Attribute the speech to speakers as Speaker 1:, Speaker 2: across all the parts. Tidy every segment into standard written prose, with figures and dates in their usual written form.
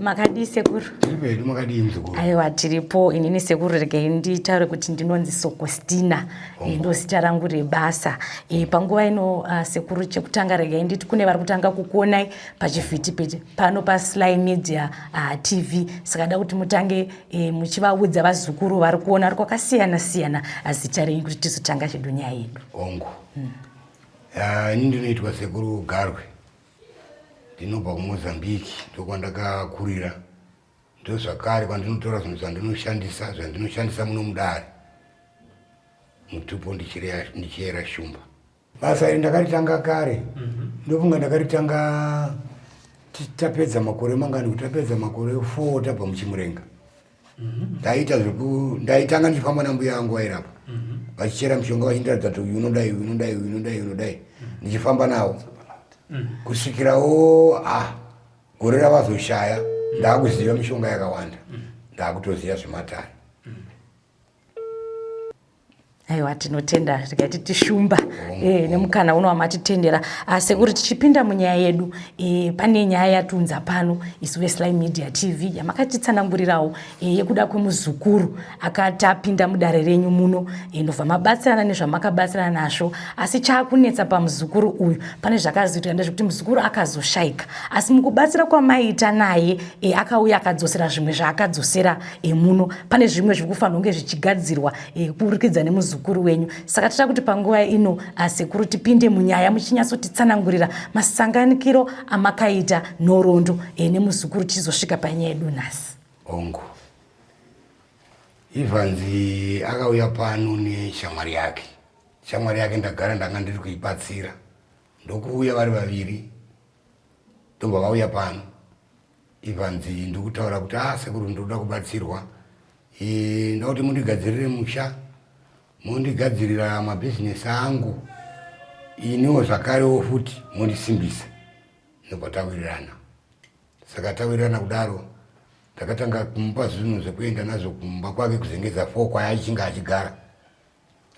Speaker 1: Makadii sekuru?
Speaker 2: Tiri pedu, makadii muzukuru?
Speaker 1: Aiwa, tiripo. Inini sekuru, regai nditaure kuti ndinonzi Sokostina. Ndo zita rangu rebasa. Panguva ino sekuru, chekutanga regai nditi kune vari kutanga kukuonai pachivhitipiti pano paSly Media TV, saka da kuti mutange muchivaudza vazukuru vari kuona vari kwakasiyana siyana zita renyu kuti tizotanga chedu nyaya yedu.
Speaker 2: Hongu. Ini ndinoitwa sekuru Garwe, ndinobva kuMozambique, ndokwandakakurira, ndozvakare kwandinotora zvinhu zvandinoshandisa muno mudare, mutupo ndichiyera shumba. Basa iri ndakaritanga kare. Ndofunga ndakaritanga tapedza makore mangani, kuti tapedza makore 4 tabva muChimurenga. Ndaita zveku ndaitanga ndichifamba nambuya vangu vairapa, vachichera mishonga, vachindiratidza kuti uyu unodai, uyu unodai, uyu unodai, uyu unodai, ndichifamba navo kusvikirawo gore ravazoshaya. Ndaakuziva mishonga yakawanda, ndaakutoziva zvematare.
Speaker 1: Aiwa, tinotenda, tikaiti tishumba nemukana uno wamatitendera. Sekuru, tichipinda munyaya yedu, pane nyaya yatunza pano isu veSly Media TV yamakatitsanangurirawo yekuda kwemuzukuru akati apinda mudare renyu muno, ndobva mabatsirana nezvamakabatsirana nazvo. Asi chaakunetsa pamuzukuru uyu, pane zvakazoitika ndezvekuti muzukuru akazoshayika, asi mukubatsira kwamaiita naye akauya akadzosera zvimwe zvaakadzosera muno. Pane zvimwe zviri kufanira kunge zvichigadzirwa kuburikidza nemuzukuru wenyu. Saka toda kuti panguva ino, sekuru, tipinde munyaya muchinyatsotitsanangurira masanganikiro amakaita nhoroondo nemuzukuru tichizosvika panyaya yedu nhasi.
Speaker 2: Hongu. Evans akauya pano neshamwari yake. Shamwari yake ndagara ndanga ndiri kuibatsira, ndokuuya vari vaviri, ndobva vauya pano. Evans ndokutaura kuti, "A sekuru, ndoda kubatsirwa. Ndoda kuti mundigadzirire musha, mondigadzirira mabhizinesi angu, iniwo zvakarewo futi mondisimbisa." Ndobva tawirirana. Saka tawirirana kudaro, ndakatanga kumupa zvinhu zvekuenda nazvo kumba kwake kuZengeza 4 kwaachinge achigara,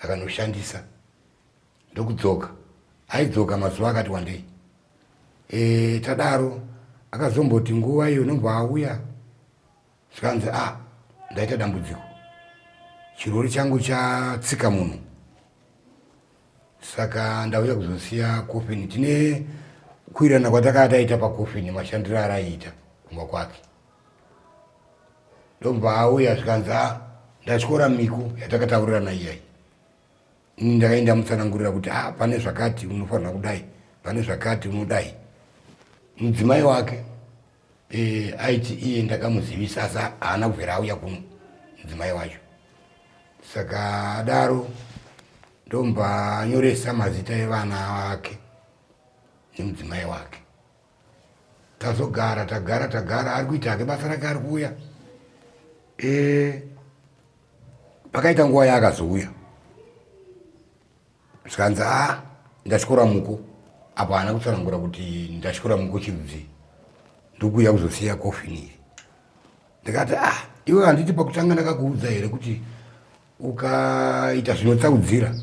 Speaker 2: akanoshandisa ndokudzoka. Aidzoka mazuva akati wandei. Tadaro akazomboti nguva iyo nobva auya, zvikanzi, "A ndaita dambudziko, chirori changu chatsika munhu, saka ndauya kuzosiya kofini." Tine kuwirana kwatakaa taita pakofini, mashandiro araiita kumba kwake. Ndobva auya, zvikanzi, "A ndatyora miko yatakataurirana iyai." Ini ndakaenda mutsanangurira kuti, "A pane zvakati unofanira kudai, pane zvakati unodai." Mudzimai wake aiti iye ndakamuzivisa, asi haana kubvira auya kuno mudzimai wacho. Saka adaro, ndomba anyoresa mazita evana vake nemudzimai wake. Tazogara, tagara, tagara, ari kuita hake basa rake, ari kuuya. Pakaita nguva yaakazouya, zvikanzi, "A ndatyora muko." Apo haana kutsanangura kuti ndatyora muko chirudzii. "Ndokuuya kuzosiya kofini iri." Ndikati, "Ah, iwe, handiti pakutanga ndakakuudza here kuti ukaita zvinotsaudzira,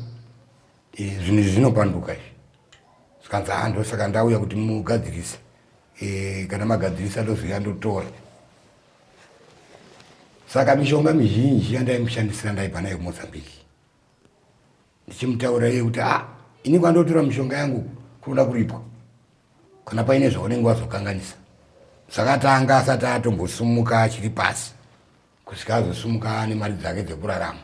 Speaker 2: zvinhu izvi zvinopanduka izvi?" Zvikanzi, "Ha, ndosaka ndauya kuti mugadzirise. Kana magadzirisa, ndozoya ndotora." Saka mishonga mizhinji yandaimushandisira ndaibva nayo kuMozambique, ndichimutaurira iye kuti, "A ini kwandotora mishonga yangu kunoda kuripwa kana paine zvaunenge wazokanganisa." Zvakatanga asati atombosumuka, achiri pasi, kusvika azosumuka nemari dzake dzekurarama.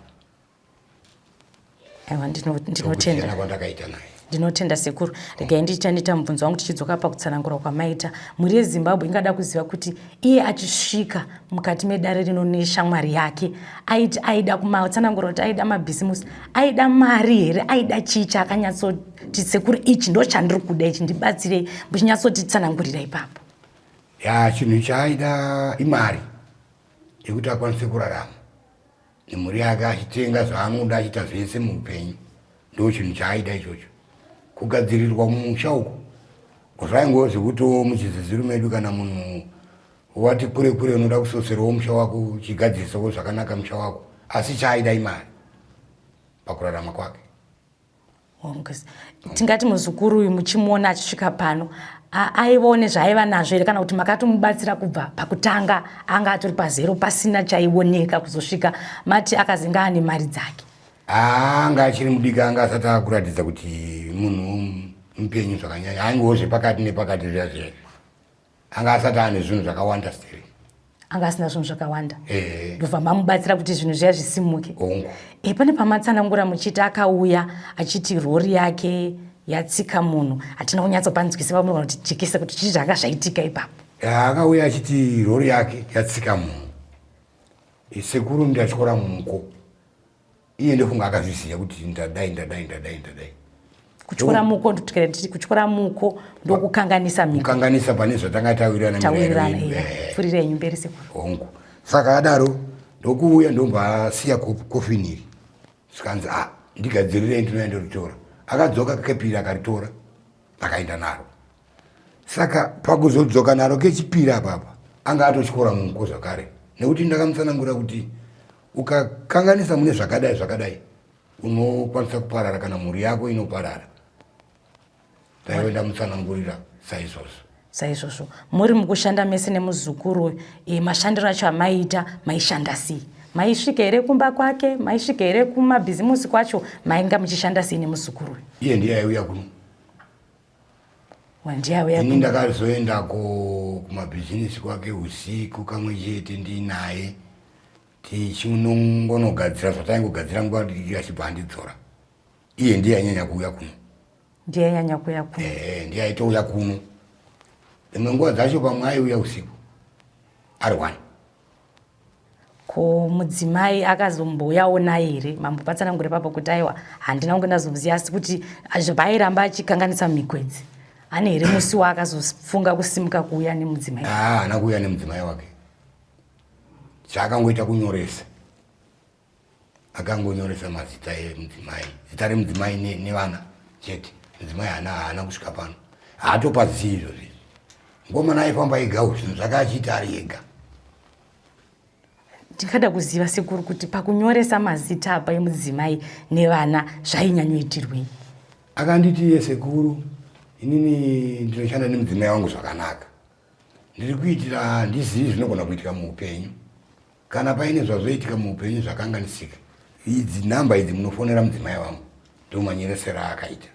Speaker 1: Aiwa, ndinotenda.
Speaker 2: Kwandakaita naye.
Speaker 1: Ndinotenda sekuru. Regai ndichandiita mubvunzo wangu tichidzoka pakutsanangura kwamaita. Mhuri yeZimbabwe ingada kuziva kuti iye achisvika mukati medare rino neshamwari yake, aiti aida kumatsanangura kuti aida mabhisimusi, aida mari here, aida chii chaakanyatsoti, "Sekuru, ichi ndo chandiri kuda ichi, ndibatsirei"? Muchinyatsotitsanangurira ipapo.
Speaker 2: Ya, chinhu chaaida imari yekuti akwanise kurarama nemhuri yake, achitenga zvaanoda, achiita zvese muupenyu. Ndo chinhu chaaida ichocho. Kugadzirirwa mumusha uku zvaingova zvekutiwo muchiziziru medu, kana munhu wati kure kure, unoda kusoserawo musha wako, uchigadzirisawo zvakanaka musha wako, asi chaaida imari pakurarama kwake.
Speaker 1: Tingati muzukuru uyu muchimuona achisvika pano Aivawo nezvaaiva nazvo here kana kuti makatomubatsira kubva pakutanga anga atori pazero pasina chaioneka kuzosvika mati akazinga ane mari dzake?
Speaker 2: Anga achiri mudiki, anga asati akuratidza kuti munhu mupenyu zvakanyanya. Aingewo zvepakati nepakati zviya zviya, anga asati ane zvinhu zvakawanda stiri.
Speaker 1: Anga asina zvinhu zvakawanda, ndobva mamubatsira kuti zvinhu zviya zvisimuke. E, pane pamatsanangura muchiti akauya achiti rori yake yatsika munhu. Hatina kunyatsopanzwisa, vamwe kuti jekesa kuti chii zvanga zvaitika ipapo.
Speaker 2: Akauya achiti rori yake yatsika munhu. Sekuru, ndatyora muko. Iye ndofunga akazviziva kuti ndadai, ndadai, ndadai, ndadai.
Speaker 1: Kutyora muko, nditi kutyora muko ndokukanganisa
Speaker 2: mhiko. Kukanganisa pane zvatanga tawirirana.
Speaker 1: Tawirirana. Pfurira yenyu mberi, sekuru.
Speaker 2: Hongu. Saka adaro ndokuuya, ndobva asiya kofini iri. Zvikanzi, "A, ndigadzirirei, ndinoya ndoritora." Akadzoka kepiri, akaritora, akaenda naro. Saka pakuzodzoka naro kechipiri apapa, anga atotyora muko zvakare, nekuti ndakamutsanangura kuti ukakanganisa mune zvakadai zvakadai, unokwanisa kuparara kana mhuri yako inoparara. Ndaive ndamutsanangurira saizvozvo.
Speaker 1: Saizvozvo. Muri mukushanda mese nemuzukuru, mashandiro acho amaiita, maishanda sei? Maisvika here kumba kwake? Maisvika here kumabhizimusi kwacho? Mainga muchishanda sei nemuzukuru?
Speaker 2: Iye ndiye aiuya kuno.
Speaker 1: Ndiye auya?
Speaker 2: Ini ndakazoendako kumabhizinesi kwake usiku kamwe chete ndinaye, tichinongonogadzira zvataingogadzira nguva diki, achibva andidzora. Iye ndiye ainyanya kuuya kuno.
Speaker 1: Ndiye ainyanya kuuya kuno?
Speaker 2: Ehe, ndiye aitouya kuno. Imwe nguva dzacho pamwe aiuya usiku ari one.
Speaker 1: Ko mudzimai akazombouyawo naye here? Mambopatsanangura ipapo kuti aiwa, handina kunge ndazomuziva, asi kuti paairamba achikanganisa mhiko idzi, ane here musi waakazofunga kusimuka kuuya nemudzimai?
Speaker 2: Haana kuuya nemudzimai wake. Chaakangoita kunyoresa, akangonyoresa mazita emudzimai, zita remudzimai nevana chete. Mudzimai haana kusvika pano, haatopazivi izvozvi. Ngomana aifamba ega, zvinhu zvake achiita ari ega.
Speaker 1: Ndingada kuziva, sekuru, kuti pakunyoresa mazita apa emudzimai nevana zvainyanyoitirwei?
Speaker 2: Akanditi iye, "Sekuru, inini ndinoshanda nemudzimai wangu zvakanaka. Ndiri kuitira handizivi zvinogona kuitika muupenyu. Kana paine zvazoitika muupenyu zvakanganisika, idzi nhamba idzi munofonera mudzimai wangu." Ndomanyoresero aakaita.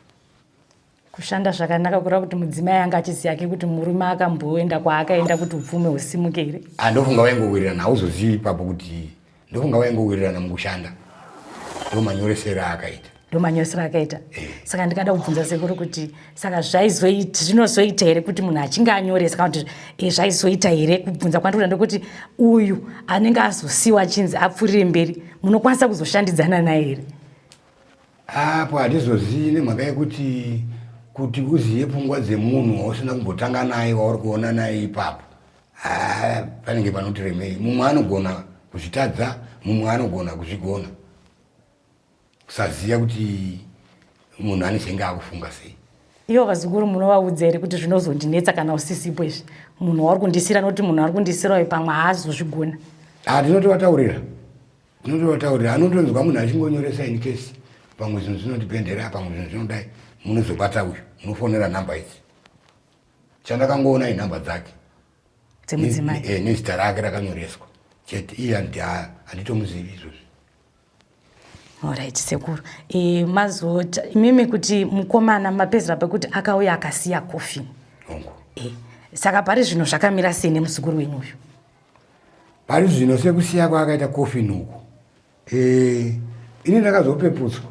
Speaker 1: Kushanda zvakanaka kureva kuti mudzimai anga achiziva ke kuti murume akamboenda kwaakaenda kuti upfume husimuke here?
Speaker 2: Ndofunga vaingowirirana. Hauzozivi ipapo kuti, ndofunga vaingowirirana mukushanda. Ndomanyoresero aakaita.
Speaker 1: Ndomanyoresero akaita. Saka ndikada kubvunza, sekuru, kuti saka zvaizoita, zvinozoita here kuti munhu achinge anyoresa, kana kuti zvaizoita here, kubvunza kwandikuda ndekuti uyu anenge azosiwa achinzi apfurire mberi, munokwanisa kuzoshandidzana naye here?
Speaker 2: Apo hatizozivi, nemhaka yekuti kuti uzive pfungwa dzemunhu wausina kumbotanga naye, wauri kuona naye ipapo, panenge panoti remei. Mumwe anogona kuzvitadza, mumwe anogona kuzvigona. Kusaziva kuti munhu anezenge akufunga sei.
Speaker 1: Ivo vazukuru munovaudza here kuti zvinozondinetsa kana usisipo izvi, munhu wauri kundisira, nokuti munhu ari kundisira uyu pamwe haazozvigona?
Speaker 2: Tinotovataurira, tinotovataurira. Anotonzwa munhu achingonyoresa in case pamwe zvinhu zvinondibhendera, pamwe zvinhu zvinodai, munozobata uyu, munofonera nhamba idzi. Chandakangoona inhamba dzake.
Speaker 1: Dzemudzimai?
Speaker 2: Nezita rake rakanyoreswa chete. Iye handitomuzivi izvozvi.
Speaker 1: Alright, sekuru. Mazota imimi kuti mukomana mapedzera pekuti akauya akasiya coffin.
Speaker 2: Hongu.
Speaker 1: Saka pari zvino zvakamira sei nemuzukuru wenyu uyu?
Speaker 2: Pari zvino, sekusiya kwaakaita coffin uku, ini ndakazopeputswa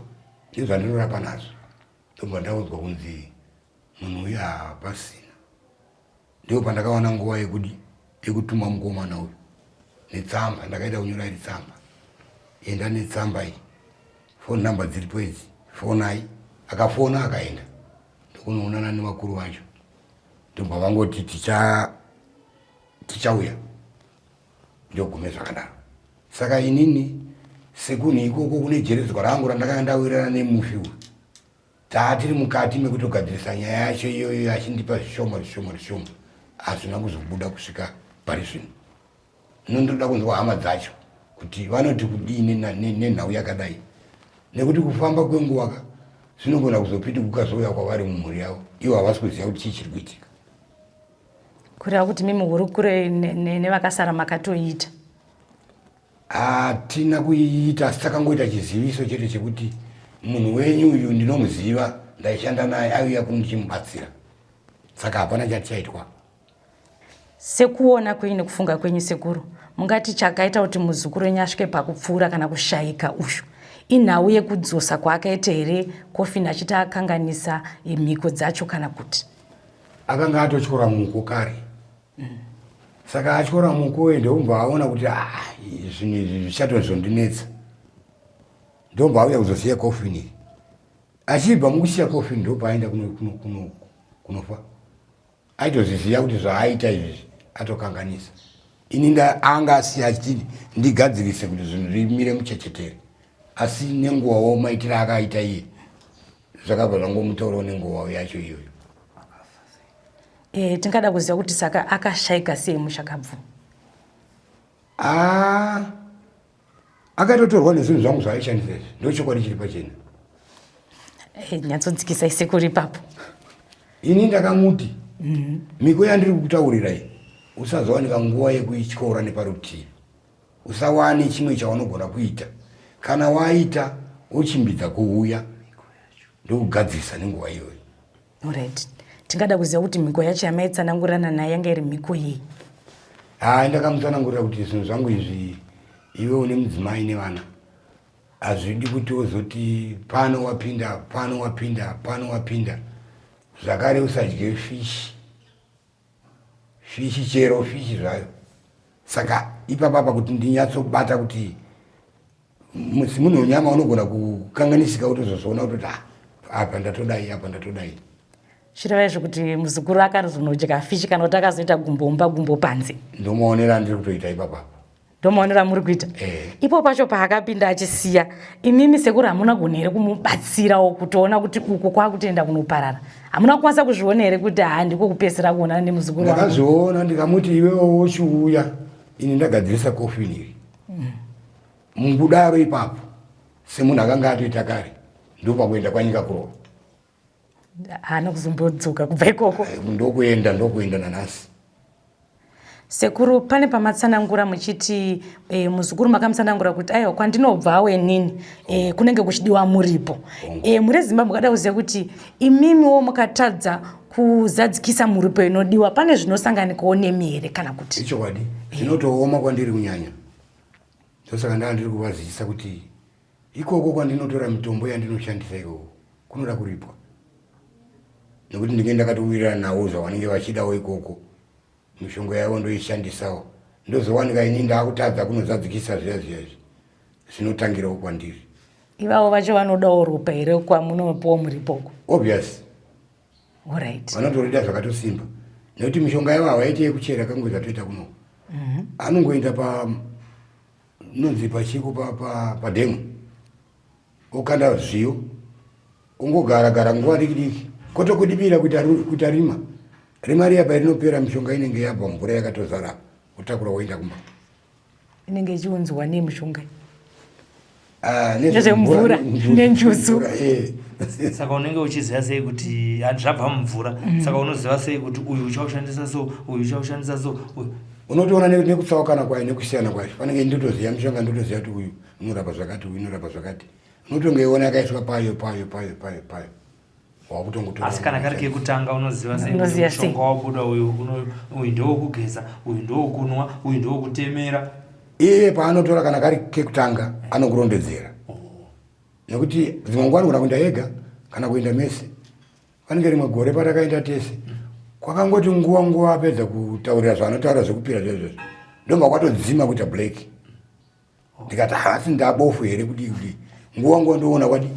Speaker 2: nezvandinorapa nazvo, ndobva ndaudzwa kunzi munhu uyu hapasina. Ndipo pandakawana nguva yekudi yekutuma mukomana uyu netsamba. Ndakaita kunyora iri tsamba, "Enda netsamba iyi, phone number dziripo idzi, fonai." Akafona, akaenda, ndokunoonana nevakuru vacho, ndobva vangoti, "Tichauya." Ndogume zvakadaro. Saka inini sekunhu ikoko kune jeredzwa rangu randakanga ndawirirana nemufi uyu, taatiri mukati mekutogadzirisa nyaya yacho iyoyo, achindipa zvishoma zvishoma zvishoma, hazvina kuzobuda kusvika pari zvino. Inondoda kunzwa hama dzacho kuti vanoti kudini nenhau yakadai, nekuti kufamba kwenguva ka zvinogona kuzopitiguka, zouya kwavari mumhuri yavo, ivo havasi kuziva kuti chii chiri kuitika.
Speaker 1: Kureva kuti mimi hurukuro nevakasara makatoiita?
Speaker 2: Hatina kuiita, asi takangoita chiziviso chete chekuti munhu wenyu uyu ndinomuziva, ndaishanda naye, aiuya kuno ndichimubatsira, saka hapana chati chaitwa.
Speaker 1: Sekuona kwenyu nekufunga kwenyu sekuru, mungati chakaita kuti muzukuru wenyu asvike pakupfuura kana kushayika uyu inhau yekudzosa kwaakaita here kofini achiti akanganisa mhiko dzacho kana kuti?
Speaker 2: Akanga atotyora muko kare. Saka atyora muko uye ndobva aona kuti ah, zvinhu izvi zvichatozondinetsa, ndobva auya kuzosiya kofini iri. Achibva mukusiya kofini ndopaaenda kunofa. Aitozviziva kuti zvaaita izvi atokanganisa. Ini anga asiya achiti ndigadzirise kuti zvinhu zvimire muchechetere, asi nenguvawo maitiro akaita iye zvakabva zvangomutaurawo nenguvawo yacho iyoyo.
Speaker 1: E, tingada kuziva kuti saka akashaika sei mushakabvu?
Speaker 2: Ah, akatotorwa nezvinhu zvangu zvaaishandisa izvi, ndochokwadi chiri pachena.
Speaker 1: E, nyatsodzikisai sekuru ipapo.
Speaker 2: Ini ndakamuti mhiko yandiri kukutaurirai usazowanika nguva yekuityora neparutivi, usawane chimwe chaunogona kuita, kana waita wochimbidza kuuya ndokugadzirisa nenguva iyoyo.
Speaker 1: Alright. Tingada kuziva kuti mhiko yacho yamaitsanangurana naye yanga iri mhiko yei?
Speaker 2: Hai, ndakamutsanangurira kuti zvinhu zvangu izvi, iwe une mudzimai nevana, hazvidi kuti wozoti pano wapinda, pano wapinda, pano wapinda. Zvakare usadye fishi, fishi chero fishi zvayo. Saka ipapapa kuti ndinyatsobata kuti munhu wenyama unogona kukanganisika utozozviona kutoti ah, apa ndatodai, apa ndatodai.
Speaker 1: Zvireva izvo kuti muzukuru akazonodya fishi kana kuti akazoita gumbo mumba gumbo panze?
Speaker 2: Ndomaonero andiri kutoita ipapapa.
Speaker 1: Ndomaonero amuri kuita?
Speaker 2: Eh.
Speaker 1: Ipo pacho paakapinda achisiya, imimi sekuru hamuna gona here kumubatsirawo kutoona kuti uko kwakutoenda kunoparara? Hamuna kukwanisa kuzviona here kuti haa ndiko kupedzisira kuonana nemuzukuru wangu?
Speaker 2: Ndakazviona ndikamuti iwewo wochiuya, ini ndagadzirisa kofini iri. Mukudaro ipapo semunhu akanga atoita kare ndopakuenda kwanyika kurova.
Speaker 1: Haana kuzombodzoka kubva ikoko.
Speaker 2: Ndokuenda, ndokuenda nanhasi.
Speaker 1: Sekuru, pane pamatsanangura muchiti e, muzukuru makamutsanangura kuti aiwa kwandinobvawo inini e, kunenge kuchidiwa muripo. E, mure Zimbabwe kada kuziva kuti imimiwo mukatadza kuzadzikisa muripo inodiwa pane zvinosanganikawo nemi here kana kuti?
Speaker 2: Ichokwadi, zvinotooma kwandiri kunyanya. Ndosaka ndanga ndiri kuvazivisa kuti ikoko kwandinotora mitombo yandinoshandisa ikoko kunoda kuripwa, nekuti ndinge ndakatowirirana navo zvavanenge vachidawo ikoko, mishonga yavo ndoishandisawo, ndozowanika ini ndakutadza kunozadzikisa zviya zviya izvi zvinotangirawo kwandiri.
Speaker 1: Ivavo vacho vanodawo ropa here kwamunopiwa muripoko?
Speaker 2: Obvious.
Speaker 1: Alright.
Speaker 2: Vanotorida zvakatosimba nekuti mishonga yavo havaiti yekuchera kange zvatoita kuno. Anongoenda pa nonzi pachiko padhemu okanda zviyo ongogara gara nguva diki diki kotokudibira kuita rima rima riya parinopera mishonga inenge yabva mvura yakatozara otakura woenda kumba.
Speaker 1: Inenge ichiunzwa nei mishonga?
Speaker 2: Ah,
Speaker 1: nezvemvura nenjuzu.
Speaker 2: Eh.
Speaker 3: Saka unenge uchiziva sei kuti zvabva mumvura? Saka unoziva sei kuti uyu uchaushandisa so, uyu uchaushandisa so?
Speaker 2: Unotoona nekutsaukana kwayo nekusiyana kwayo. Panenge ndotoziva mishonga, ndotoziva kuti uyu unorapa zvakati, uyu unorapa zvakati. Unotongoiona yakaiswa payo payo payo payo payo. Wakutongotora.
Speaker 3: Asi kana kari kekutanga unoziva sei kuti
Speaker 1: Unoziva sei?
Speaker 3: mushonga wabuda uyu uyu ndewokugeza, uyu ndewokunwa, uyu ndewokutemera?
Speaker 2: Iye paanotora kana kari kekutanga anokurondedzera. Nekuti dzimwe nguva anogona kuenda ega kana kuenda mese. Panenge rimwe gore patakaenda tese, kwakangoti nguva nguva apedza kutaurira zvaanotaura zvekupira zvezvo, ndobva kwatodzima kuita black. Ndikati hasi ndabofu here kudii kudii, nguva nguva ndoona kwadi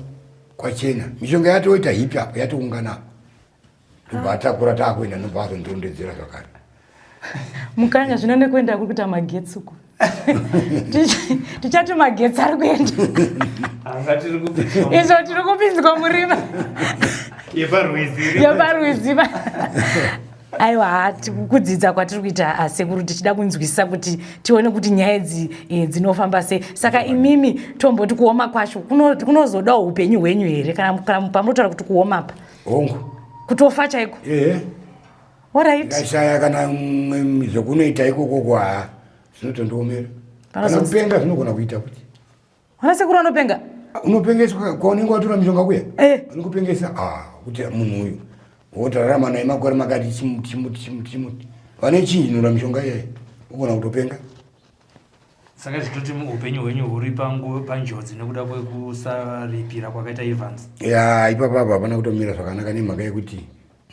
Speaker 2: kwachena, mishonga yatoita hipi apo yatoungana apo, ndobva atakura taakuenda, ndobva azondirondedzera zvakare.
Speaker 1: Mukanya zvino nekuenda kuri kuita magetsi uku. Tichati magetsi ari kuenda.
Speaker 3: Anga tiri kupinzwa
Speaker 1: Izvo tiri kupinzwa murima.
Speaker 3: Yeparwizi.
Speaker 1: Yeparwizi. Aiwa, kudzidza kwatiri kuita sekuru, tichida kunzwisisa kuti tione kuti nyaya idzi dzinofamba sei. Saka imimi tomboti kuoma kwacho kunozodawo upenyu hwenyu here kana pamunotaura kuti kuoma pa?
Speaker 2: Hongu.
Speaker 1: Kutofa chaiko?
Speaker 2: Ehe.
Speaker 1: Alright.
Speaker 2: Ndikashaya kana zvekunoita ikoko kwa zvinotondiomera. Kana kupenga zvinogona kuita kuti.
Speaker 1: Wana sekuru anopenga?
Speaker 2: Unopengeswa kwaunenge watora mishonga kuya? Eh. Anokupengesa ah kuti munhu uyu wotararama naye makore makati chimuti chimuti chimuti chimuti. Vane chinjinura mishonga iyayi ugona kutopenga.
Speaker 3: Saka zvitoti upenyu hwenyu huri panjodzi nekuda kwekusaripira kwakaita Evans.
Speaker 2: Ya ipapa apa hapana kutomira zvakanaka nemhaka yekuti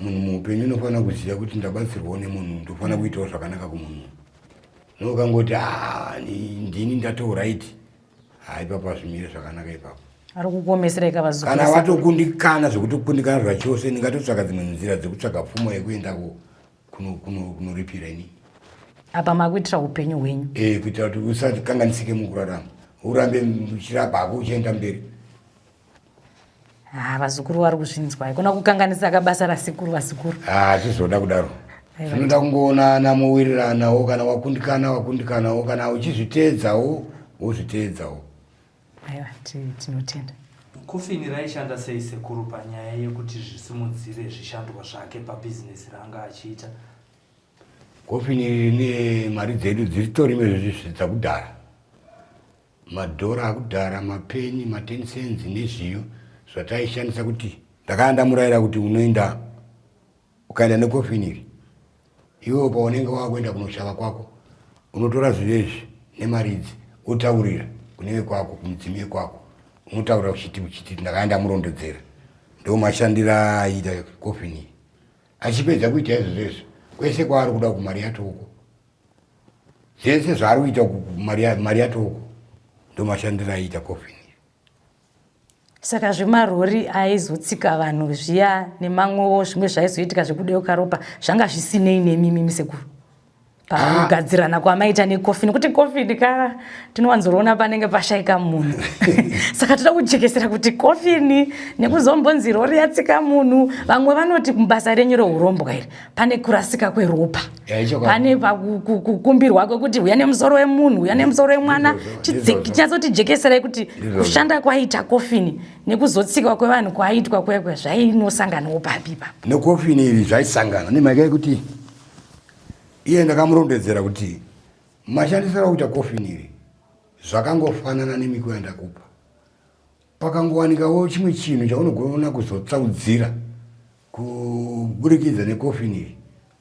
Speaker 2: munhu muupenyu unofanira kuziva kuti ndabatsirwawo nemunhu ndofanira kuitawo zvakanaka kumunhu nokangoti ah, ndini ndatoo right ha ipapo hazvimire zvakanaka ipapo
Speaker 1: ari kukuomeserai kavazukuru
Speaker 2: kana watokundikana zvekuti kukundikana zvachose ndingatotsvaka dzimwe nzira dzekutsvaga pfuma yekuenda kunoripira ini
Speaker 1: apa makuitira upenyu hwenyu
Speaker 2: e kuitira kuti usakanganisike mukurarama urambe uchirapa hako uchienda mberi
Speaker 1: Ah, vazukuru vari kuzvinzwa haikona kukanganisa ka basa rasekuru vazukuru.
Speaker 2: Ah, zvizoda kudaro. Zvinoda kungoonana mowiriranawo kana wakundikana wakundikanawo kana uchizviteedzawo wozviteedzawo.
Speaker 1: Aiwa tinotenda.
Speaker 3: Kofini raishanda sei sekuru panyaya yekuti zvisimudzire zvishandwa zvake pabhizinesi raanga achiita?
Speaker 2: Kofini rine mari dzedu dziritori dzakudhara. Madhora akudhara, mapeni, maten cents nezviyo zvataishandisa kuti ndakanga ndamurayira kuti unoenda ukaenda nekofini iri iwewo paunenge wakuenda kunoshava kwako unotora zviyo izvi nemari idzi wotaurira kune vekwako kumudzimu yekwako unotaurira uchiti uchiti ndakanga ndamurondedzera ndo mashandira aiita kofini iyi achipedza kuita izvozvo izvo kwese kwaari kuda kumari yatoko zvese zvaari kuita mari yatoko ndomashandiro aiita coffin
Speaker 1: saka zvemarori aizotsika vanhu zviya nemamwewo zvimwe zvaizoitika zvekudeuka ropa zvanga zvisinei nemimi misekuru pakugadzirana kwamaita nekofi nekuti kofi ndika tinowanzoroona panenge pashaika munhu saka toda kujekesera kuti kofini nekuzombonzi rori yatsika munhu vamwe vanoti mubasa renyu reurombwa iri pane kurasika kweropa pane pakukumbirwa kwekuti huya nemusoro wemunhu huya nemusoro wemwana chinyatsotijekeserai kuti kushanda kwaiita kofini nekuzotsikwa kwevanhu kwaiitwa kwekwe zvainosanganawo papi ipapo
Speaker 2: nekofini iri zvaisangana nemhaka yekuti iye ndakamurondedzera kuti mashandisiro akuita kofini iri zvakangofanana nemiko yandakupa Pakangowanikawo chimwe chinhu chaunogona kuzotsaudzira kuburikidza nekofini iri,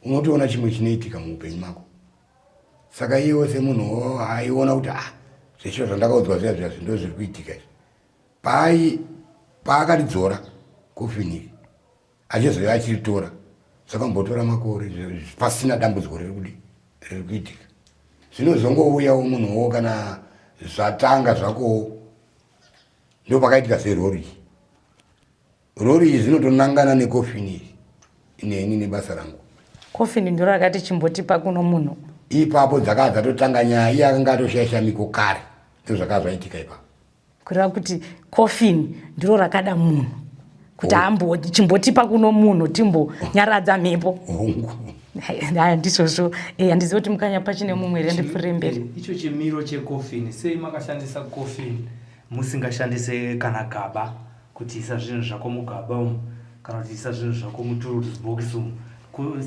Speaker 2: unotoona chimwe chinoitika muupenyu mako. Saka iyewo semunhu aiona kuti ah, zveshuwa zvandakaudzwa zviya zviya zvindo zviri kuitika izvi. Paai paakaridzora kofini iri achizouya achiritora zvakambotora makore pasina dambudziko riri kudi riri kuitika. Zvinozongouyawo munhuwo kana zvatanga zvakowo ndopakaitika serori rori iyi zvinotonangana nekofini iyi ineni nebasa rangu
Speaker 1: kofini ndiro rakati chimbotipa kuno munhu
Speaker 2: ipapo dzakaa dzatotanga nyaya iye akanga atoshaisha miko kare ndozvakaa zvaitika ipapo
Speaker 1: kureva kuti kofini ndiro rakada munhu kuti oh. chimbotipa kuno munhu timbonyaradza mhepo haya ndizvozvo eh, handizivi kuti mukanya pachine mumwe here ndipfuurire mberi
Speaker 3: eh, icho chimiro chekofini sei makashandisa kofini musingashandise kana gaba kuti isa zvinhu zvako mugaba umu kana kuti isa zvinhu zvako muturutbox umu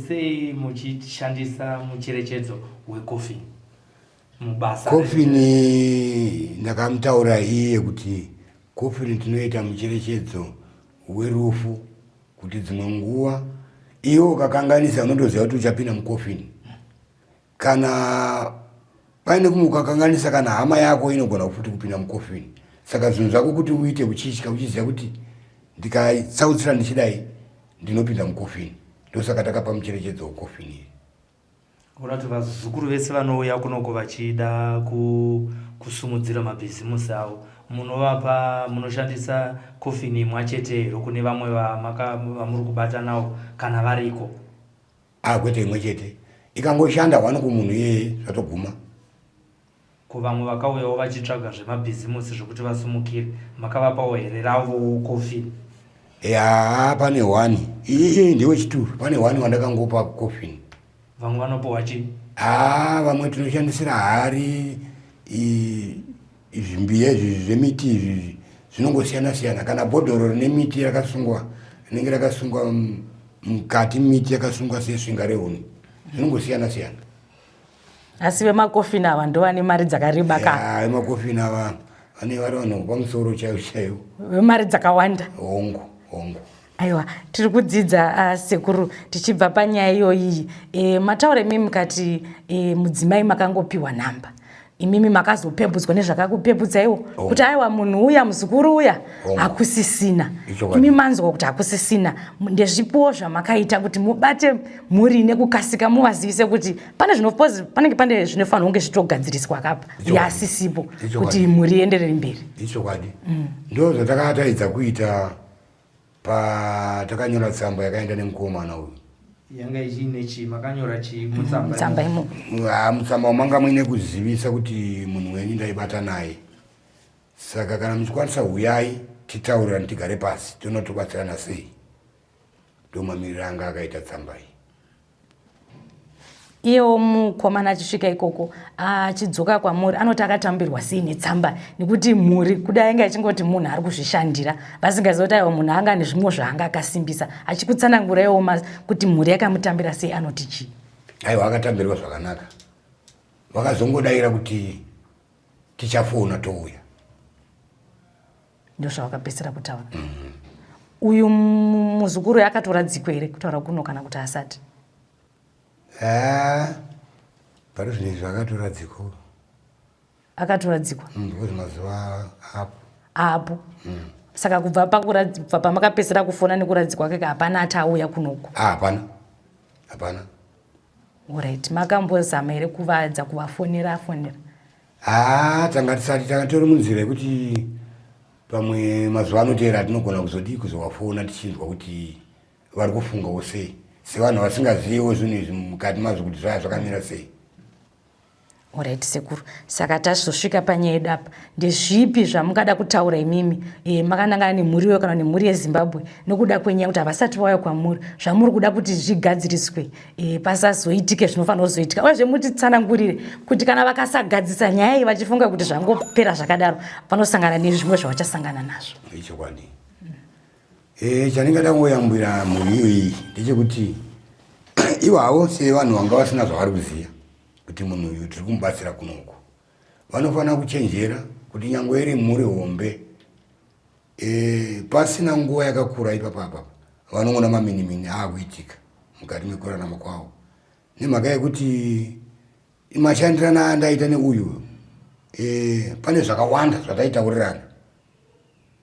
Speaker 3: sei muchishandisa mucherechedzo wekofini
Speaker 2: mubasa kofini ndakamutaura iye kuti kofini tinoita mucherechedzo werufu kuti dzimwe nguva iwe ukakanganisa unotoziva kuti uchapinda mukofini kana paine kumwe ukakanganisa kana hama yako inogona futi kupinda mukofini saka zvinhu zvako kuti uite uchitya uchiziva kuti ndikatsautsira ndichidai ndinopinda mukofini ndosaka takapa mucherechedzo wekofini iyi
Speaker 3: Kuona kuti vazukuru vese vanouya kunoko vachida kusumudzira mabhizimusi avo munovapa munoshandisa kofini imwa chete here kune vamwe vamuri kubata nawo kana variko?
Speaker 2: Ah, kwete imwe chete ikangoshanda one kumunhu iyeye zvatoguma.
Speaker 3: Ko vamwe vakauyawo vachitsvaga zvemabhizimusi zvekuti vasumukire makavapawo here ravowo coffin?
Speaker 2: Yaa pane one iye ndiwe chituru pane one wandakangopa coffin.
Speaker 3: Vamwe vanopiwa chii?
Speaker 2: Haa vamwe tinoshandisira hari zvimbiya izvi zvemiti izvi zvinongosiyana siyana kana bhodhoro rine miti rakasungwa rinenge rakasungwa mm, Mukati miti yakasungwa sesvinga rehuni, zvinongosiyana siyana.
Speaker 1: Asi vemakofini ava ndovane mari dzakareba ka?
Speaker 2: Vemakofini ava vane vari vanhu pamusoro chaivo chaivo,
Speaker 1: vemari dzakawanda.
Speaker 2: Hongu, hongu.
Speaker 1: Aiwa, tiri kudzidza sekuru. Tichibva panyaya iyoyi, mataura imimi mukati mudzimai makangopiwa nhamba, imimi makazopepudzwa nezvakakupepudzaiwo kuti aiwa, munhu uya, muzukuru uya hakusisina. Imi manzwa kuti hakusisina, ndezvipiwo zvamakaita kuti mubate mhuri nekukasika, muvazivise kuti pane zvinopozi panenge pane zvinofanirwa kunge zvitogadziriswa kapa yasisipo kuti mhuri ienderere mberi?
Speaker 2: Ichokwadi. Ndo zvatakataidza kuita patakanyora tsamba yakaenda nemukomana uyu.
Speaker 3: Yanga ichiine chii? Makanyora chii mutsamba?
Speaker 1: Mutsamba imomo.
Speaker 2: Mutsamba manga muine kuzivisa kuti munhu wenyu ndaibata naye, saka kana muchikwanisa huyai titaurirani, tigare pasi, toona tobatsirana sei. Ndo mamiriro anga akaita tsamba iyi.
Speaker 1: Iyewo mukomana achisvika ikoko, achidzoka kwamuri, anoti akatambirwa sei netsamba? Nekuti mhuri kudai anga ichingoti munhu ari kuzvishandira, vasingazivi kuti aiwa, munhu anga nezvimwe zvaanga akasimbisa. Achikutsananguraiwo kuti mhuri yakamutambira sei, anoti chii?
Speaker 2: Aiwa, akatambirwa zvakanaka. Vakazongodaira kuti tichafona touya.
Speaker 1: Ndozvavakapedzisira kutaura. Uyu muzukuru akatoradzikwa here kutaura kuno, kana kuti asati?
Speaker 2: Pari zvino izvi akatoradzikwa.
Speaker 1: Akatoradzikwa?
Speaker 2: Because mazuva apo.
Speaker 1: Apo. Saka kubva pakuradzikwa, pamakapedzisira kufona nekuradzikwa kwake, hapana ati auya kunoku?
Speaker 2: Ah, hapana, hapana.
Speaker 1: Alright, makambozama here kuvadza, kuvafonera afonera?
Speaker 2: Ha, tanga tisati, tanga tori munzira yekuti pamwe mazuva anoteera tinogona kuzodii, kuzovafona, tichinzwa kuti vari kufungawo sei, sevanhu vasingaziviwo zvinhu izvi mukati mazvo kuti zvaya zvakamira sei.
Speaker 1: Alright sekuru, saka tazosvika panyaya yedu apa. Ndezvipi zvamungada kutaura imimi makanangana nemhuri iyoyo kana nemhuri yeZimbabwe nokuda kwenyaya kuti havasati vauya kwamuri, zvamuri kuda kuti zvigadziriswe, pasazoitike zvinofanira kuzoitika? Uyezve mutitsanangurire kuti kana vakasagadzisa nyaya iyi vachifunga kuti zvangopera zvakadaro, vanosangana nezvimwe zvavachasangana nazvo.
Speaker 2: Ichokwadi. Chandingada kungoyambira mhuri iyoyi ndechekuti ivavo sevanhu vanga vasina zvavari kuziva kuti munhu uyu tiri kumubatsira kunoku, vanofanira kuchenjera kuti nyange iri mhuri hombe, pasina nguva yakakura ipapapa vanoona maminimini aakuitika mukati mekurarama kwavo, nemhaka yekuti mashandirana andaita neuyu, pane zvakawanda zvataitaurirana,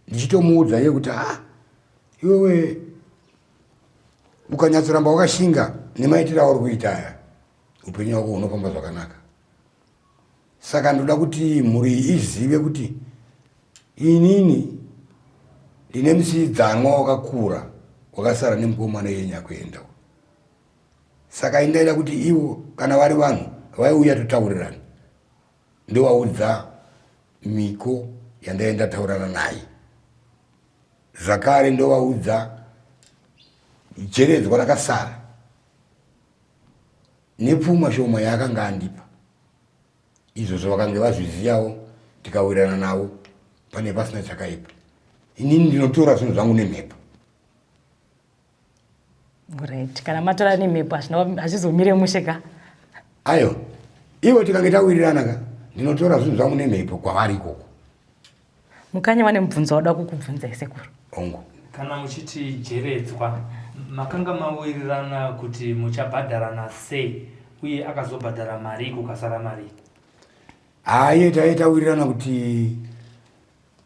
Speaker 2: ndichitomuudza iye kuti, "Ah, iwewe ukanyatsoramba wakashinga nemaitiro auri kuita aya, upenyu hwako hunofamba zvakanaka." Saka ndoda kuti mhuri iyi izive kuti inini ndine musiidzanwa wakakura wakasara nemukomana yenyu akuenda. Saka indaida kuti ivo kana vari vanhu vaiuya totaurirana, ndovaudza miko yandaenda taurana naye, zvakare ndovaudza jeredzwa rakasara nepfuma shoma yaakanga andipa. Izvozvo vakange vazviziyawo, tikawirirana navo, pane pasina chakaipa. Inini ndinotora zvinhu zvangu nemhepo.
Speaker 1: Right, kana matora nemhepo hazvizomire mushe ka?
Speaker 2: Ayo, ivo tikange tawirirana ka, ndinotora zvinhu zvangu nemhepo kwavari ikoko.
Speaker 1: Mukanya vane mubvunzo wada kukubvunzai sekuru.
Speaker 2: Hongu.
Speaker 3: Kana muchiti jeredzwa, makanga mawirirana kuti muchabhadharana sei, uye akazobhadhara mari kukasara mari?
Speaker 2: Haye, taiye tawirirana kuti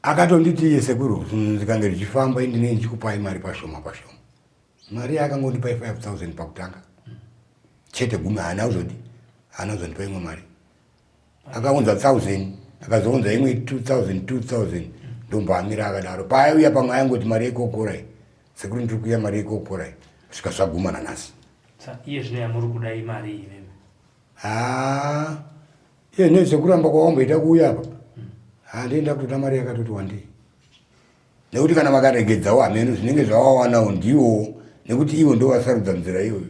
Speaker 2: akatonditi iye, "Sekuru, zvinhu zvikange zvichifamba, indinei ndichikupai mari pashoma pashoma." Mari yaakangondipai 5000 pakutanga chete, gumi. Haana kuzodi, haana kuzondipa imwe mari. Akaunza 1000, akazounza imwe 2000, 2000, ndomboamira akadaro. Paaiuya pamwe aingoti, "Mari yekokorai sekuru, ndiri kuuya, mari yekokorai," kusvika zvaguma nanhasi.
Speaker 3: Iye zvino yamuri kuda imari imimi?
Speaker 2: Ha, iye nezvekuramba kwawamboita kuuya apa, handienda kutoda mari yakatoti wandei, nekuti kana vakaregedzawo hameno zvinenge zvavawanawo ndiwo, nekuti ivo ndo vasarudza nzira iyoyo.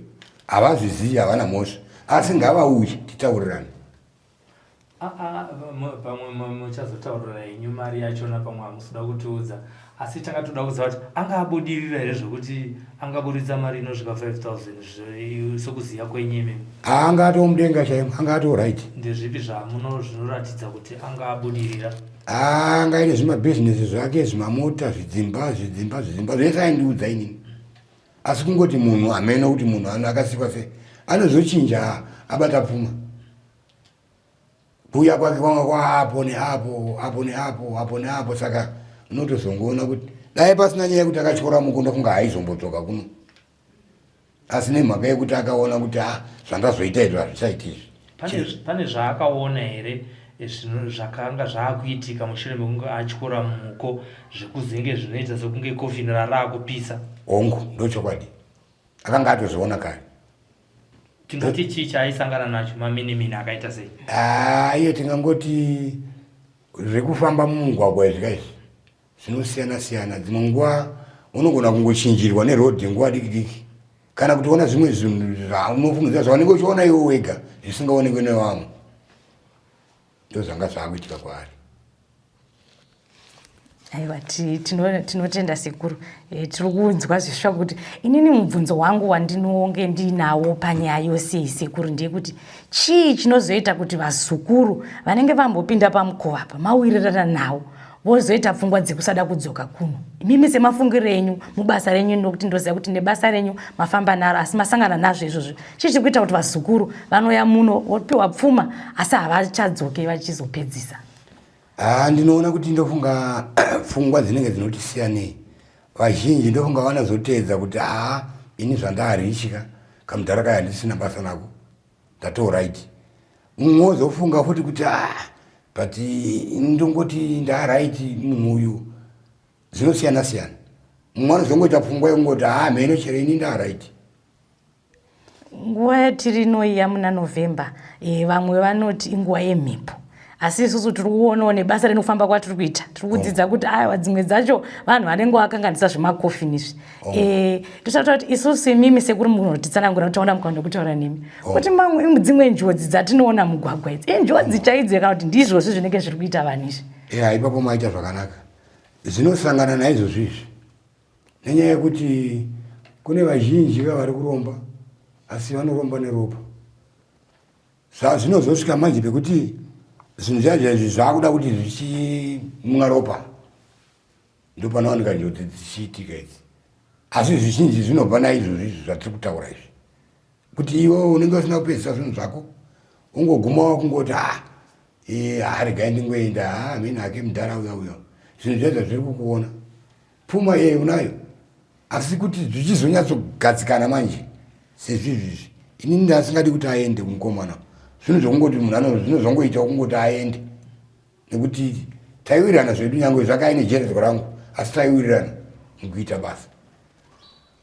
Speaker 2: Havazvizivi, havana mhosva, asi ngavauye titaurirane.
Speaker 3: Pamwe muchazotaurira henyu mari yachona, pamwe hamusida kutiudza. Asi tanga toda kuziva kuti anga abudirira here zvekuti angaburitsa mari inosvika 5000 sekuziva kwenyu imimi?
Speaker 2: Anga atoo mudenga chaimo, anga atoo right.
Speaker 3: Ndezvipi zvamuno zvinoratidza kuti anga abudirira?
Speaker 2: Anga aine zvimabhizinesi zvake, zvimamota, zvidzimba, zvidzimba, zvidzimba zvese aindiudza inini. Asi kungoti munhu hameno kuti munhu ano akasikwa sei anozochinja abata pfuma. Kuuya kwake kwanga kwaapo neapo apo neapo apo neapo saka unotozongoona kuti dai pasina nyaya yekuti akatyora muko ndofunga haizombodzoka kuno asi nemhaka yekuti akaona kuti ah zvandazoita izvo hazvichaiti
Speaker 3: izvi. Pane zvaakaona here zvakanga zvaakuitika mushure mekunge atyora muko zvekuzenge zvinoita sekunge kofini raraakupisa?
Speaker 2: Hongu, ndochokwadi akanga atozviona kare.
Speaker 3: Tingati chii chaaisangana nacho maminimini akaita sei?
Speaker 2: Ah, iye tingangoti zvekufamba mumugwagwa izvi kaizvi zvinosiyana siyana. Dzimwe nguva unogona kungochinjirwa nerodhi nguva diki diki kana kuti ona zvimwe zvinhu zvaunofungidzira zvaunenge uchiona iwe wega zvisingaonekwe nevamwe. Ndozvanga zvaakuitika kwaari.
Speaker 1: Aiwa, tinotenda sekuru. E, tiri kunzwa zvisva kuti inini mubvunzo wangu wandinonge ndinawo panyaya yose iyi sekuru ndeyekuti chii chinozoita kuti vazukuru vanenge vambopinda pamukova apa mawirirana nawo vozoita pfungwa dzekusada kudzoka kuno. Imimi semafungiro enyu mubasa renyu, nokuti ndoziva kuti nebasa renyu mafamba naro asi masangana nazvo izvozvo, chii chiri kuita kuti vazukuru vanouya muno vopiwa pfuma asi havachadzoke vachizopedzisa?
Speaker 2: Haa, ndinoona kuti ndofunga pfungwa dzinenge dzinoti siyanei. Vazhinji ndofunga vanozoteedza kuti haa, ini zvandaarichika kamudhara kaya handisina basa nako, ndatoo right. Mumwe wozofunga futi kuti haa, but ini ndongoti ndaaright munhu uyu. Zvinosiyana siyana. Mumwe anozongoita pfungwa yekungoti haa, mheno chero ini ndaaright.
Speaker 1: Nguva yatiri ino iya muna November, e, vamwe vanoti inguva yemhepo, asi isusu tiri kuonawo nebasa rinofamba kwatiri kuita, tiri kudzidza kuti aiwa dzimwe dzacho vanhu vanenge vakanganisa zvemakofini izvi. E, totaura kuti isusu imimi sekuri munotitsanangura kuti taona mukana wekutaura nemi kuti mamwe dzimwe njodzi dzatinoona mugwagwa idzi injodzi chaidzo kana kuti ndizvozvi zvinenge zviri kuita vanhu izvi?
Speaker 2: Ya, ipapo maita zvakanaka. Zvinosangana naizvozvi izvi nenyaya yekuti kune vazhinji ka vari kuromba asi vanoromba neropa. Zvinozosvika manje pekuti zvinhu zviya zviya izvi zvakuda kuti zvichimwa ropa, ndopanowanika njodzi dzichiitika idzi. Asi zvizhinji zvinobva naizvozvi izvi zvatiri kutaura izvi, kuti iwe unenge usina kupedzisa zvinhu zvako, ungoguma wakungoti ah, eh, regai ndingoenda, ah, amene hake mudhara uya uya, zvinhu zviya zvazviri kukuona pfuma iye unayo, asi kuti zvichizonyatsogadzikana manje sezvizvizvi, inini ndasingadi kuti aende kumukomana. Zvinhu zvekungoti munhu ano zvinozongoita kungoti aende, nekuti taiwirirana zvedu, nyange zvakaine jeredzwa rangu, asi taiwirirana mukuita basa.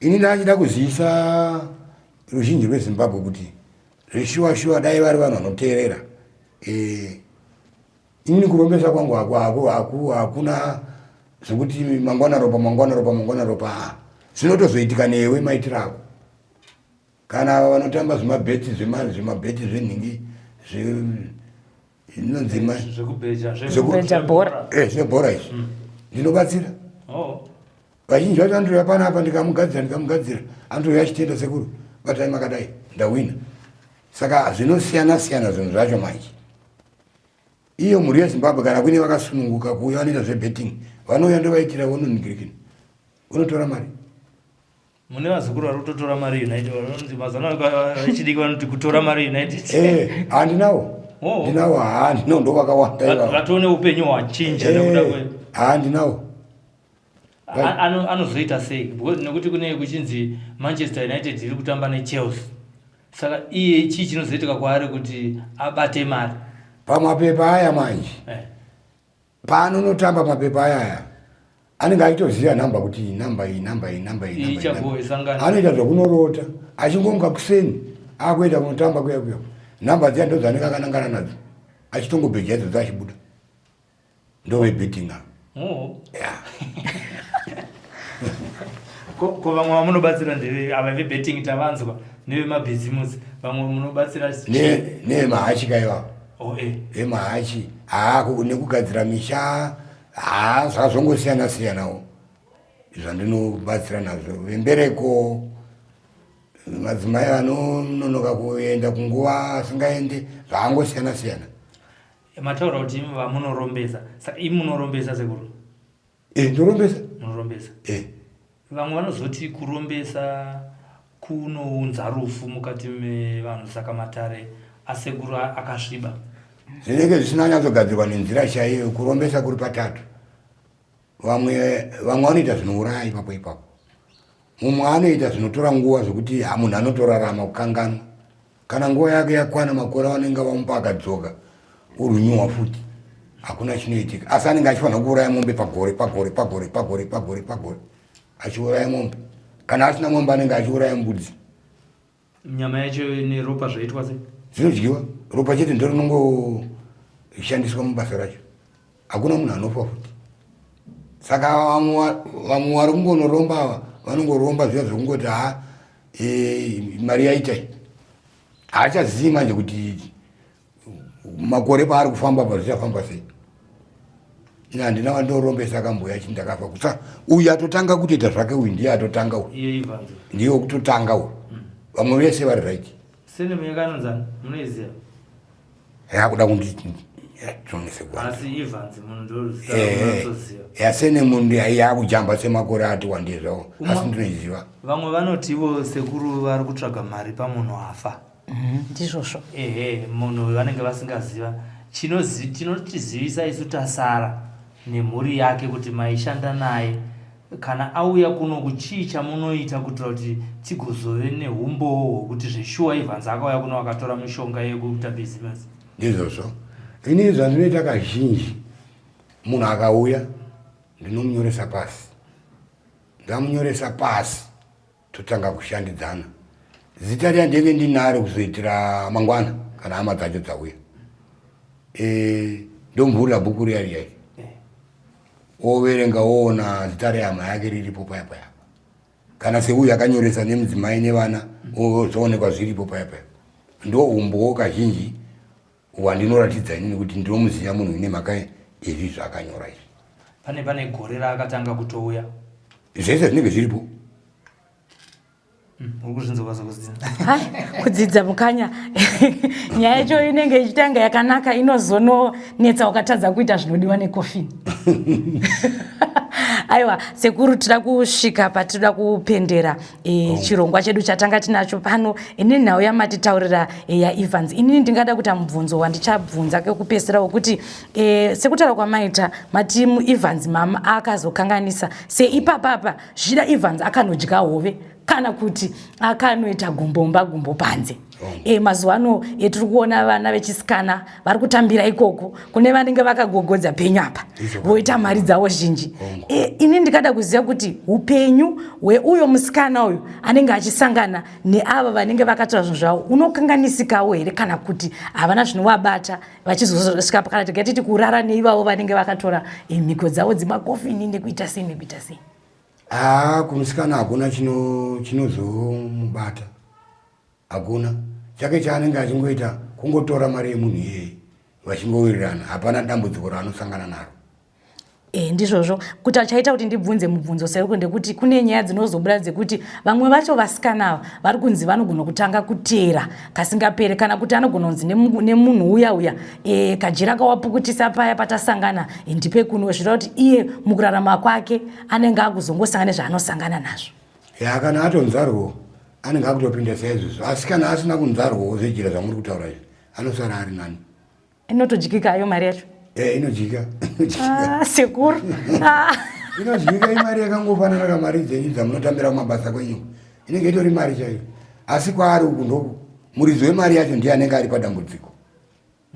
Speaker 2: Ini ndachida kuzivisa ruzhinji rweZimbabwe kuti zveshuwa shuwa dai vari vanhu vanoteerera. E, inini kurombesa kwangu hakuna zvekuti mangwana ropa, mangwana ropa, mangwana ropa. Zvinotozoitika newe maitiro ako. Kana ava vanotamba zvimabheti, zvimabheti zvenhingi zvinonzi
Speaker 1: zvebhora
Speaker 2: eh, izvi, ndinobatsira. Vazhinji vacho anotouya panapa, ndikamugadzira, ndikamugadzira, anotouya achitenda, sekuru batai makadai, ndahwina. Saka zvinosiyana siyana zvinhu zvacho manje. Iyo mhuri yeZimbabwe kana kuine vakasununguka kuuya vanoita zvebetting, vanouya ndovaitira, vononigirikini, vonotora mari.
Speaker 3: Mune vazukuru vari kutotora mari United, vanonzi mazano vechidiki vanoti kutora mari United.
Speaker 2: Eh, handinawo.
Speaker 3: Oh.
Speaker 2: Ndinawo, haa, ndinawo, ndo vakawanda ivavo.
Speaker 3: Vatoone upenyu hwachinja nekuda kwe
Speaker 2: Haa, ndinawo.
Speaker 3: Anozoita sei? Because nekuti kune kuchinzi Manchester United iri kutamba neChelsea, saka iye chii chinozoitika kwaari kuti abate mari?
Speaker 2: Pamapepa aya manje, paanonotamba mapepa aya aya anenge achitoziva nhamba kuti nhamba iyi, nhamba iyi, nhamba iyi,
Speaker 3: nhamba iyi,
Speaker 2: nhamba iyi. Anoita zvokunorota achingomuka kuseni akuenda kunotamba kuya kuya, nhamba dziya ndo dzaanenge akanangana nadzo, achitongobheja idzodzo achibuda. Ndovebetting ava. Yeah.
Speaker 3: Ko vamwe vamunobatsira ndeve ava vebetting tavanzwa, nevemabhizimusi, vamwe munobatsira?
Speaker 2: Nevemahachi kaivavo.
Speaker 3: Oh, eh.
Speaker 2: Vemahachi, haa, nekugadzira misha, haa, zvazvongosiyana siyanawo. Zvandinobatsira nazvo vembereko, madzimai vanononoka kuenda kunguva asingaende, zvaangosiyana siyana.
Speaker 3: Mataura kuti imi vamunorombesa, saka imi munorombesa sekuru?
Speaker 2: E, ndorombesa.
Speaker 3: Munorombesa? E. Vamwe vanozoti kurombesa kunounza rufu mukati mevanhu, saka matare asekuru akasviba.
Speaker 2: Zvinenge zvisina kunyatsogadzirwa nenzira chaiyo. Kurombesa kuri patatu. Vamwe vamwe vanoita zvinouraya ipapo ipapo, mumwe anoita zvinotora nguva zvekuti munhu anotorarama kukanganwa. Kana nguva yake yakwana, makore avanenge vamupa, akadzoka urunyuwa futi, hakuna chinoitika. Asi anenge achifanira kuuraya mombe pagore pagore pagore pagore pagore pagore, achiuraya mombe. Kana asina mombe, anenge achiuraya mbudzi.
Speaker 3: Nyama yacho neropa zvaitwa sei?
Speaker 2: Zvinodyiwa. Ropa chete ndo rinongoshandiswa mubasa racho. Hakuna munhu anofa futi. Saka vamwe vari kungonoromba ava, vanongoromba zviya zvekungoti ha, e, mari yaitai. Haachazivi manje kuti makore paari kufamba pa zvichafamba sei. Ina handina wandorombesa akamboya achiti ndakafa kutsa. Uyu atotanga kutoita zvake, uyu ndiye atotanga, uyu ndiye wekutotanga uyu. Vamwe vese vari right.
Speaker 3: Surname yakanonzani munoiziva?
Speaker 2: Yakuda
Speaker 3: kundionese. Asi Evans munhu ndoziva.
Speaker 2: Yasene munhu yakujamba semakore ati wandei zvavo, asi ndinoiziva.
Speaker 3: Vamwe vanoti ivo sekuru vari kutsvaga mari pamunhu afa.
Speaker 1: Ndizvozvo.
Speaker 3: Ehe, munhu vanenge vasingaziva. Chinotizivisa isu tasara nemhuri yake kuti maishanda naye, kana auya kuno kuchii chamunoita kuitira kuti tigozove neumbowo hwekuti zveshuwa Evans akauya kuno akatora mishonga yekuita bhizinesi?
Speaker 2: Ndizvozvo. Ini zvandinoita kazhinji, munhu akauya ndinomunyoresa pasi. Ndamunyoresa pasi, totanga kushandidzana. Zita riya ndenge ndinaro kuzoitira mangwana kana hama dzacho dzauya. E, ndomuvhurira bhuku riya riya, overenga, oona zita rehama yake riripo paya paya. Kana seuyu akanyoresa nemudzimai nevana, zvoonekwa zviripo paya paya. Ndo umbowo kazhinji wandinoratidza inini kuti ndinomuziva munhu nemhaka yezvi zvaakanyora izvi.
Speaker 3: Pane gore raakatanga kutouya?
Speaker 2: Zvese zvinenge zviripo.
Speaker 3: Uri kuzvinzwa zvekudzidza?
Speaker 1: Kudzidza mukanya. Nyaya yacho inenge ichitanga yakanaka, inozononetsa ukatadza kuita zvinodiwa nekofini. Aiwa sekuru, tida kusvika patinoda kupendera chirongwa chedu chatanga tinacho pano nenhau yamatitaurira yaEvans. Inini ndingada kuita mubvunzo wandichabvunza kekupesera wekuti sekutaura kwamaita, mati Evans mama akazokanganisa seipapapa, zvichida Evans akanodya hove kana kuti akanoita gumbomba gumbo panze. Mazuva ano tiri kuona vana vechisikana vari kutambira ikoko kune vanenge vakagogodza penyu apa, voita mari dzavo zhinji. Ini ndikada kuziva kuti upenyu hweuyo musikana uyu anenge achisangana neava vanenge vakatora zvinhu zvavo unokanganisikawo here, kana kuti havana zvinovabata vachizosvika kana tikatiti kurara neivavo vanenge vakatora mhiko dzavo dzimakofini nekuita sei nekuita sei?
Speaker 2: Haa, kumusikana hakuna chinozomubata, hakuna chake chaanenge achingoita, kungotora mari yemunhu iyeye vachingowirirana. Hapana dambudziko raanosangana naro.
Speaker 1: E, ndizvozvo. Kuti achaita kuti ndibvunze mubvunzo seruko ndekuti kune nyaya dzinozobuda dzekuti vamwe vacho vasikana ava vari kunzi vanogona kutanga kuteera kasingapere, kana kuti anogona kunzi nemunhu uya uya, kajira kawapukutisa paya patasangana, ndipe kuno. Zvireva kuti iye mukurarama kwake anenge akuzongosangana nezvaanosangana nazvo.
Speaker 2: Ya, kana atonzarwo anenge akutopinda saizvozvo, asi kana asina kunzarwowo zvejira zvamuri kutaura izvi, anosara ari nani.
Speaker 1: Inotodyika ayo mari yacho?
Speaker 2: E, inodyika.
Speaker 1: Ah, sekuru.
Speaker 2: Ah. Inodyika. Imari yakangofanana kamari dzenyu dzamunotambira kumabasa kwenyu, inenge itori mari chaiyo. Asi kwaari uku ndoku muridzi wemari yacho ndiye anenge ari padambudziko.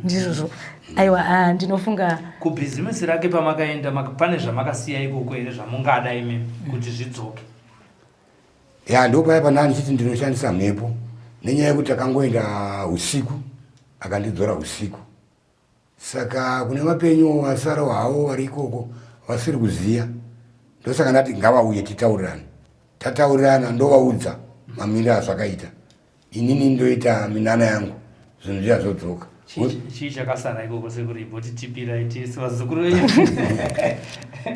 Speaker 1: Ndizvozvo. Aiwa, ah, ndinofunga
Speaker 3: Kubhizimisi rake pamakaenda, pane zvamakasiya ikoko here zvamungada imi kuti zvidzoke?
Speaker 2: Ya, ndopaya pandaa ndichiti ndinoshandisa mhepo, nenyaya yekuti takangoenda usiku, akandidzora usiku. Saka kune vapenyu vasarawo havo vari ikoko vasiri kuziya, ndosaka ndati ngavauye titaurirane. Tataurirana, ndovaudza mamiriro azvakaita. Inini ndoita minana yangu, zvinhu zviya zvodzoka.
Speaker 3: Chii chakasara ikoko sekuru imbotitipirai tisu vazukuru venyu.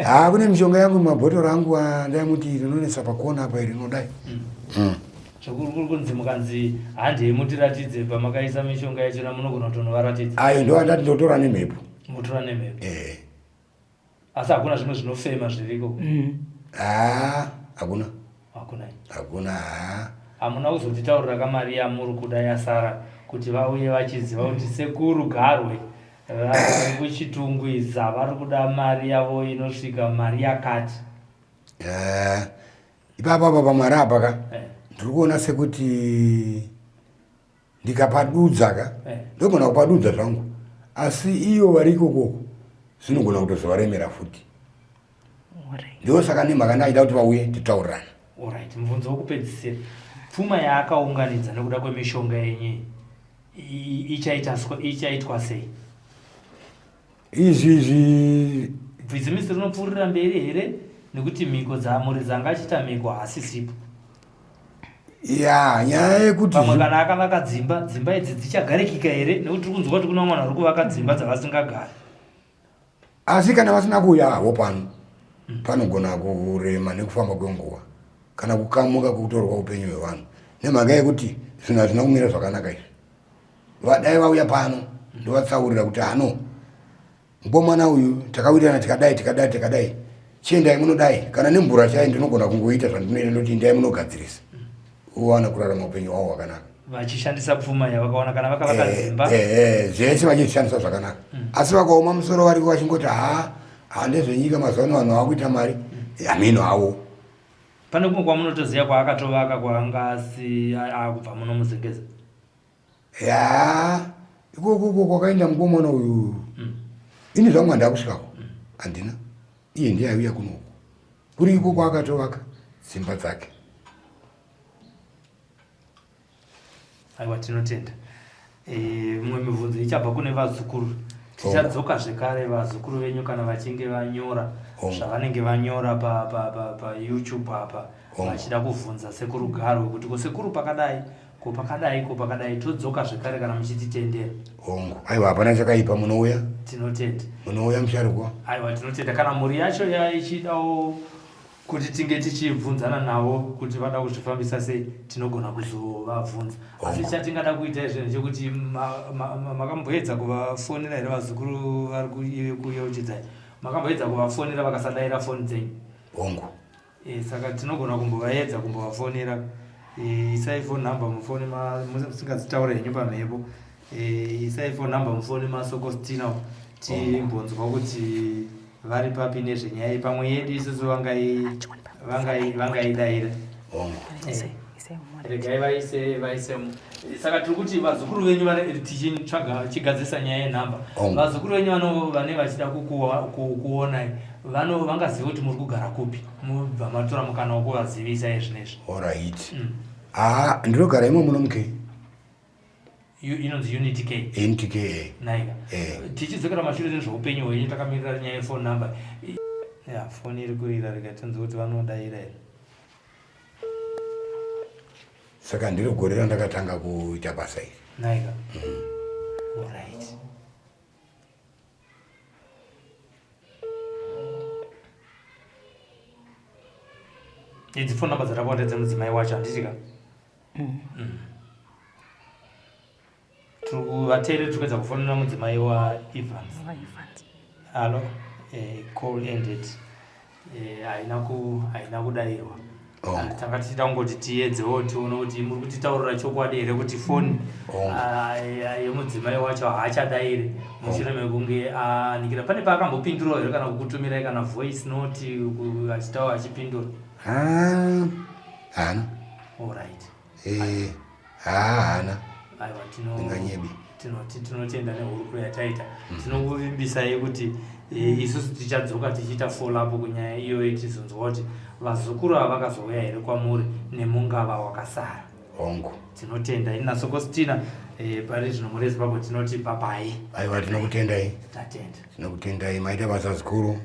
Speaker 2: Haa kune mishonga yangu mumabhotoro angu andaimuti rinonetsa pakona apa iri rinodai.
Speaker 3: Zvekuri kuri kunzi mukanzi handei mutiratidze pamakaisa mishonga yachona munogona kutonovaratidza.
Speaker 2: Ayo ndo andati ndotora nemhepo.
Speaker 3: Motora nemhepo.
Speaker 2: Eh.
Speaker 3: Asi hakuna zvimwe zvinofema zviriko.
Speaker 2: Haa hakuna.
Speaker 3: Hakuna.
Speaker 2: Hakuna haa.
Speaker 3: Hamuna kuzotitaurira kamari yamuri kuda yasara kuti vauye vachiziva kuti sekuru Garwe vari kuChitungwiza vari kuda mari yavo inosvika mari yakati.
Speaker 2: Eh, ipapa apa pamwari apa ka
Speaker 3: Eh.
Speaker 2: ndiri kuona sekuti ndikapadudza ka
Speaker 3: Eh.
Speaker 2: ndogona kupadudza zvangu asi iyo vari ikokoko zvinogona kutozovaremera futi
Speaker 1: Alright.
Speaker 2: ndosaka nemhaka ndaida kuti vauye titaurirane.
Speaker 3: Alright, mubvunzo wekupedzisira. Pfuma yaakaunganidza nekuda kwemishonga yenyu iyi ichaitwa sei?
Speaker 2: Izvi izvi
Speaker 3: bhizimisi rinopfuurira mberi here nekuti mhiko dzamuridzi anga achiita mhiko haasisipo?
Speaker 2: Ya, nyaya yekuti
Speaker 3: pamwe kana akavaka dzimba, dzimba idzi dzichagarikika here nekuti tiri kunzwa kuti kuna vamwe vanhu vari kuvaka dzimba dzavasingagari.
Speaker 2: Asi kana vasina kuuya havo pano panogona kurema nekufamba kwenguva kana kukamuka kutorwa upenyu hwevanhu nemhaka yekuti zvinhu hazvina kumira zvakanaka izvi. Vadai vauya pano ndovatsaurira kuti hano mukomana uyu takawirirana tikadai tikadai tikadai, chiendai munodai, kana nemvura chai ndinogona kungoita zvandinoita ndoti endai munogadzirisa uwana kurarama upenyu hwavo hwakanaka
Speaker 3: vachishandisa pfuma yavakawana kana vakavaka eh, dzimba
Speaker 2: eh, eh, zvese vachishandisa zvakanaka. Asi vakaoma musoro variko vachingoti haa haa ndezvenyika mazuva ano vanhu vakuita mari hameno havo.
Speaker 3: Pane kumwe kwamunotoziva kwaakatovaka kwaanga asi akubva muno muzengeza?
Speaker 2: Ya, ikoko kwakaenda mukomana uyu ini zvangu handakusvikako handina, iye ndiye aiuya kunoku kuri iko kwaakatovaka dzimba dzake.
Speaker 3: Aiwa, tinotenda. Mimwe mibvunzo ichabva kune vazukuru. Tichadzoka zvekare vazukuru venyu kana vachinge vanyora zvavanenge vanyora paYouTube pa, pa apa vachida kuvhunza sekuru Garwe kuti ko sekuru pakadai, ko pakadai, ko pakadai. Todzoka zvekare kana muchititendera.
Speaker 2: Hongu, aiwa hapana chakaipa, munouya.
Speaker 3: Tinotenda.
Speaker 2: Munouya musharukwa.
Speaker 3: Aiwa, tinotenda. Kana mhuri yacho yaichidawo kuti tinge tichibvunzana navo kuti vada kuzvifambisa sei, tinogona kuzovabvunza. Asi chatingada kuita izvo ndechekuti makamboedza kuvafonera here vazukuru vari kuyeuchidzai? Makamboedza kuvafonera vakasadaira foni dzenyu?
Speaker 2: Hongu.
Speaker 3: Saka tinogona kumbovaedza kumbovafonera. Isai phone number mufoni musingadzitaure henyu pamhepo. Isai phone number mufoni maSokostina timbonzwa kuti vari papi nezvenyaya iyi. Pamwe yedu isusu vangaidaira. Regai vaise vaise. Saka tiri kuti vazukuru venyu tichitsvaga chigadzirisa nyaya yenhamba. Vazukuru venyu vane vachida kukuonai vano vangaziva kuti muri kugara kupi, mubva matora mukana wekuvazivisa izvinezvi.
Speaker 2: Alright. Ah, ndinogara imo muno muke.
Speaker 3: Inonzi Unit K.
Speaker 2: Unit K. Eh.
Speaker 3: Naika. Tichidzokera mashure nezveupenyu hwenyu takamirira nyaya yephone number. Ya, foni iri kurira rega tinzwe kuti vanodaira here.
Speaker 2: Saka ndiro gore randakatanga kuita basa iri.
Speaker 3: Naika. Alright. Idzi phone number dzatapuwa ndedzemudzimai wacho handiti ka? Vateereri tiri kuedza kufonera mudzimai waEvans. Hallo, call ended. Haina ku haina kudairwa. Tanga tichida kungoti tiedzewo tione kuti muri kutitaurira chokwadi here kuti foni yemudzimai wacho haachadairi mushure mekunge anikira. Pane paakambopindurawo here kana kukutumirai kana voice note achitaura achipindura?
Speaker 2: Haana.
Speaker 3: Alright.
Speaker 2: Haana.
Speaker 3: Aiwa,
Speaker 2: Ndinganyebi.
Speaker 3: tinotenda nehurukuro yataita. Tinokuvimbisai kuti isusu tichadzoka tichiita follow up kunyaya iyoyo tizonzwa kuti vazukuru ava vakazouya here kwamuri nemungava wakasara.
Speaker 2: Hongu.
Speaker 3: Tinotenda. Ini naSokostina pari zvino muri Zimbabwe tinoti babai.
Speaker 2: Aiwa, tinokutendai.
Speaker 3: Tatenda.
Speaker 2: Tinokutendai, maita basa zikuru.